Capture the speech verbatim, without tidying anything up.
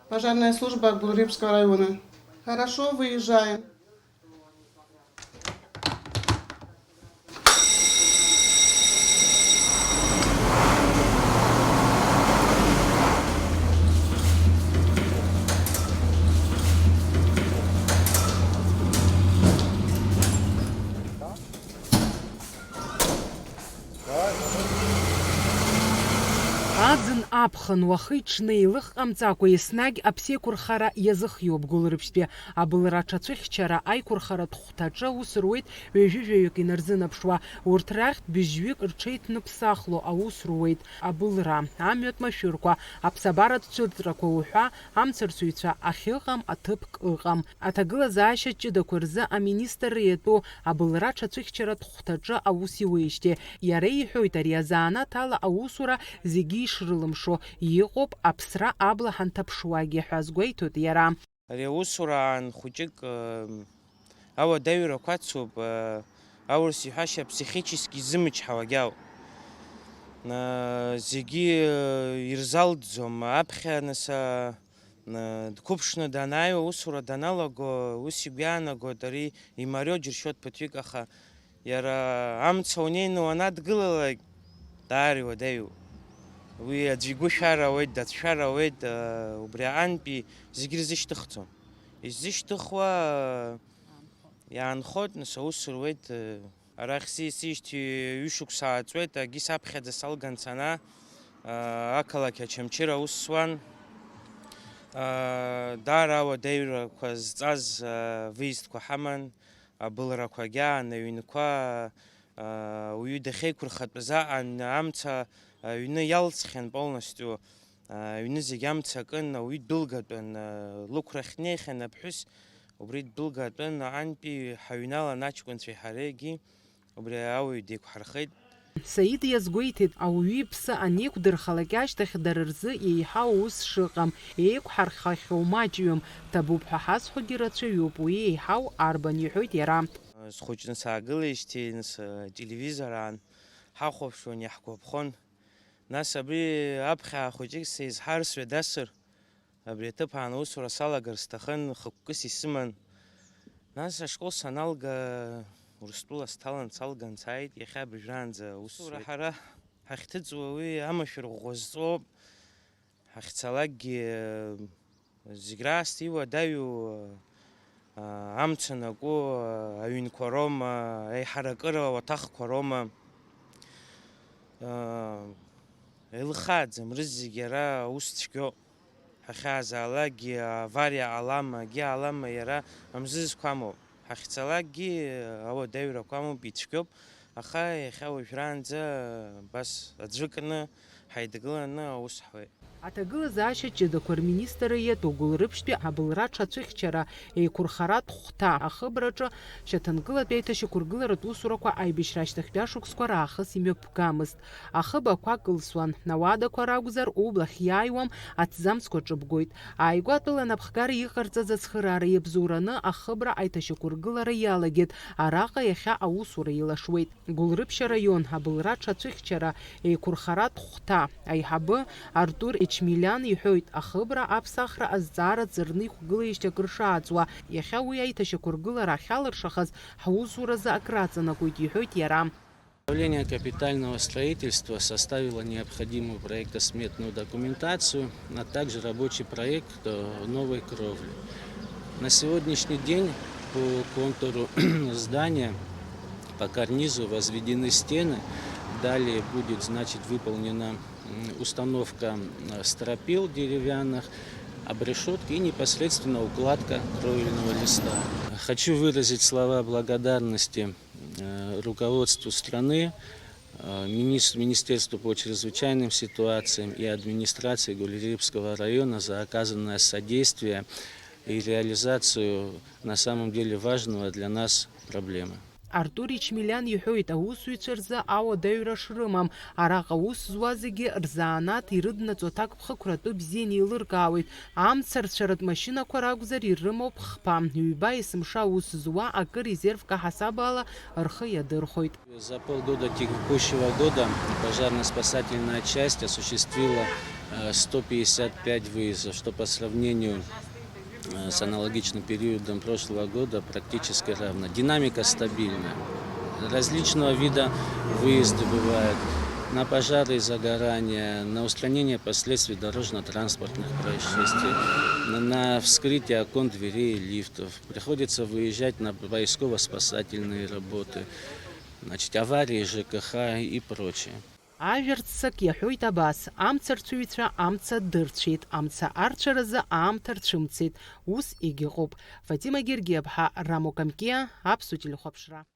Пожарная служба Гулрипского района. Хорошо, выезжаем. Аӡын аԥхын уахи-ҽни еилых ҟамҵакәа еснагь аԥсеиқәырхара иазыхиоуп Гәылрыԥшьтәи абылра аҽацәыхьчара аиқәырхаратә хәҭаҿы аус руеит ҩажәи жәаҩык инарзынаԥшуа, урҭ рахьтә быжьҩык рҽеиҭныԥсахло аус руеит абылра, амҩатә машәырқәа, аԥсабаратә цәырҵрақәа уҳәа амцарсыҩцәа ахьыҟам аҭыԥк ыҟам. Аҭагылазаашьа ҷыдақәа рзы аминистрра иатәу абылра аҽацәыхьчаратә хәҭаҿы аус иуеижьҭеи иара иҳәоит ари азанааҭ ала аусура зегьы ишрылымшо, иҟоуп аԥсра абла ҳанҭаԥшуагьы ҳәа азгәеиҭоит иара. Ари аусураан хәыҷык, э, ауадаҩрақәа ацуп, э, аурыс иҳәашьа психически изымчҳауагьы ауп. Э, зегьы, э, ирзалҵӡом, аԥхьа нас, э, Н-, дқәыԥшны данааиуа, аусура даналаго, ус игәы иаанагоит, ари имариоу џьыршьоит ԥыҭҩык, аха иара амца унеины уанадгылалак, даара иуадаҩуп. Уи аӡәы игәы шәар ауеит, дацәшәар ауеит, а, убри аҟантәи зегьы рзышьҭыхӡом. Иззышьҭыхуа, а, иаанхоит, нас аус руеит, а, Арахь сиасижьҭеи ҩышықәса ааҵуеит, агьыс аԥхьаӡа салган сана, аа, ақалақь Очамчыра аус суан. Аа, даара ауадаҩрақәа зҵаз, аа, выездқәа ҳаман, абылрақәагьы аан, аҩнқәа, аа, ауаҩы дахьеиқәырхатәыз аҟан амца аҩны иалҵхьан полностью. Аҩны зегь амца акын, ауаҩы дәылгатәын, лықәрахь днеихьан аԥҳәыс, убри дәылгатәын, аҟантәи ҳаҩналан аҷкәынцәеи ҳареигьы, убри ауаҩ деиқәҳархеит. Саид иазгәеиҭеит, ауаҩы иԥсы анеиқәдырхалак ашьҭахь дара рзы еиҳау аус шыҟам, еиқәҳархахьоу маҷҩым, ҭабуп ҳәа ҳазҳәогьы рацәаҩуп, уи еиҳау арбан, иҳәоит иара. Схәыҷны саагылеижьҭеи, нас, телевизор аан ҳахәаԥшуан, иаҳгәаԥхон. Нас абри аԥхьа хәыҷык сеизҳар, сҩадасыр, абри аҭыԥ аан аусура салагар сҭахын, хықәкыс исыман. Нас ашкол саналга, Урыстәыла сҭалан, салган сааит, иахьа абыжәраанӡа аус зуеит. Ҳара ҳахьҭыҵуа уи амашәыр ӷәӷәа зҵоуп, ҳахьцалакгьы, Зегь раасҭа иуадаҩу, аа, амца анаку, аа, аҩнқәа роума, аиҳаракыра ауаҭахқәа роума, аа, еилыхааӡам, рызегь ара аус цәгьоуп. Ҳахьаазаалакгьы авариа ҟалама, акгьы ҟалама, иара амзызқәа амоуп. Ҳахьцалакгьы ауадаҩрақәа амоуп, ицәгьоуп, аха иахьа уажәраанӡа абас аӡәы кны ҳаидгыланы аус ҳуеит. Аҭагылазаашьа ҷыдақәа рминистрра иатәу Гәылрыԥшьтәи абылра аҽацәыхьчара еиқәырхаратә хәҭа ахыбраҿы шьаҭанкылатәи аиҭашьақәыргыларатә усурақәа аибашьра ашьҭахьтәи ашықәсқәа раахыс имҩаԥгамызт. Ахыб ақәа кылсуан, ауадақәа ракәзар, ублахь иааиуам, аҭӡамцқәа ҿыбгоит. Ааигәа атәыла анапхгара иҟарҵаз ацхыраара иабзоураны ахыбра аиҭашьақәыргылара иалагеит, араҟа иахьа аусура еилашуеит. Гәылрыԥшь араион абылра аҽацәыхьчара еиқәырхаратә хәҭа аиҳабы Артур Ечмелиан иҳәоит, ахыбра аԥсахра азҵаара ҵарны иқәгылеижьҭеи акыр шааҵуа, иахьа уи аиҭашьақәыргылара ахьалыршахаз ҳусуразы акраҵанакуеит, иҳәоит иара. Управление капитального строительства составило необходимую проектосметную документацию, а также рабочий проект, э, новой кровли. На сегодняшний день по контуру здания, по карнизу возведены стены. Далее будет, значит, выполнена, м, установка, э, стропил деревянных, обрешётки и непосредственно укладка кровельного листа. Хочу выразить слова благодарности э, руководству страны, э, минис-, Министерству по чрезвычайным ситуациям и администрации Гулрипского района за оказанное содействие и реализацию на самом деле важного для нас проблемы. Артур Ичмелян иҳәоит, аусзуҩцәа рзы ауадаҩра шрымам, араҟа аус зуа зегьы рзанааҭ ирыднаҵо аҭакԥхықәра атәы бзианы еилыркаауеит, Амца рцәаратә машьынақәа ракәзар ирымоуп хԥа, ҩба есымша аус зуа акы резервк аҳасабала рхы иадырхәоит. За полгода текущего года пожарно-спасательная часть осуществила Э, сто пятьдесят пять выездов, что по сравнению э, с аналогичным периодом прошлого года практически равно. Динамика стабильная. Различного вида выезды бывают. На пожары и загорания, на устранение последствий дорожно-транспортных происшествий, на, на вскрытие окон, дверей и лифтов. Приходится выезжать на поисково-спасательные работы, значит, аварии ЖКХ и прочее. Ажәа рццак иаҳәоит абас, амцарцәыҩцәа амца дырцәеит, амца арцәаразы аамҭа рцәымцеит, ус егьыҟоуп. Фатима Гергиаԥҳа, Рамо Камкиа, Аԥсуа телехәаԥшра.